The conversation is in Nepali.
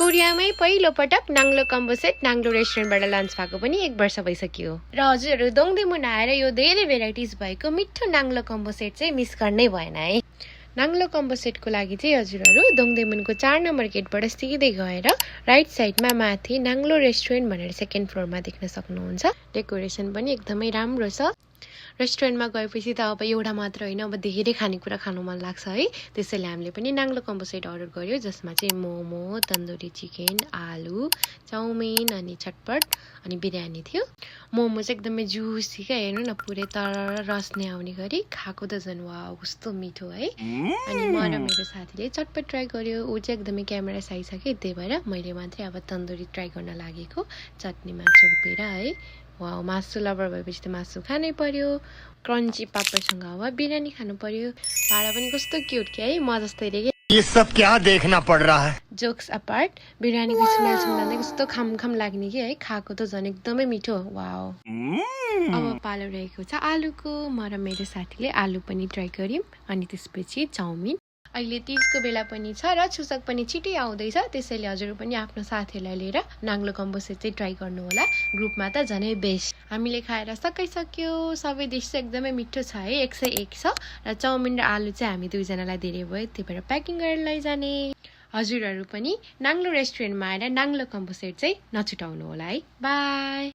कोरियामै पहिलो पटक नाङ्लो कम्बो सेट नाङ्लो रेस्टुरेन्टबाट लन्च भएको पनि 1 वर्ष भइसक्यो र हजुरहरू दोङदेमुन आएर यो धेरै भेराइटिज भएको मिठो नाङ्लो कम्बो सेट चाहिँ मिस गर्नै भएन है। नाङ्लो कम्बो सेटको लागि चाहिँ हजुरहरू दोङदेमुनको 4 नम्बर गेटबाट सिधै गएर राइट साइडमा माथि नाङ्लो रेस्टुरेन्ट भनेर सेकेन्ड फ्लोरमा देख्न सक्नुहुन्छ। डेकोरेसन पनि एकदमै राम्रो छ। रेस्टुरेन्टमा गएपछि त अब एउटा मात्र होइन, अब धेरै खानेकुरा खानु मन लाग्छ है। त्यसैले हामीले पनि नाङ्लो कम्बो सेट अर्डर गर्यो, जसमा चाहिँ मोमो, तन्दुरी चिकन, आलु, चाउमिन अनि चटपट अनि बिरयानी थियो। मोमो चाहिँ एकदमै जुसी क्या, हेर्नु न पुरै तर रस नै आउने गरी खाएको त झन् वाउ कस्तो मिठो है। अनि म र मेरो साथीले चटपट ट्राई गर्यो। ऊ चाहिँ एकदमै क्यामेरा साइ छ कि, त्यही भएर मैले मात्रै अब तन्दुरी ट्राई गर्न लागेको चटनीमा चोपेर है। वाउ, मासु लभर भएपछि त मासु खानै पर्यो। क्रन्ची पापडसँग अब बिरयानी खानु पर्यो। भाडा पनि कस्तो क्युट क्या है, म जस्तै रे। ये सब क्या देखना पड़ रहा है। जोक्स अपार्ट, बिरयानीको स्मेल सुन्दा कस्तो खम लाग्ने कि है। खाएको त झन् एकदमै मिठो। वाउ। अब पालो रहेको छ आलुको। म र मेरो साथीले आलु पनि ट्राई गर्यौँ अनि त्यसपछि चाउमिन। अहिले तीजको बेला पनि छ र छुसक पनि छिटै आउँदैछ, त्यसैले हजुर पनि आफ्नो साथीहरूलाई लिएर नाङ्लो कम्बो सेट चाहिँ ट्राई गर्नु होला। ग्रुपमा त झनै बेस्ट। हामीले खाएर सकिसक्यो। सबै डिस चाहिँ एकदमै मिठो छ है, 101 छ। र चाउमिन र आलु चाहिँ हामी दुईजनालाई धेरै भयो, त्यही भएर प्याकिङ गरेर लैजाने। हजुरहरू पनि नाङ्लो रेस्टुरेन्टमा आएर नाङ्लो कम्बो सेट चाहिँ नछुटाउनु होला है। बाई।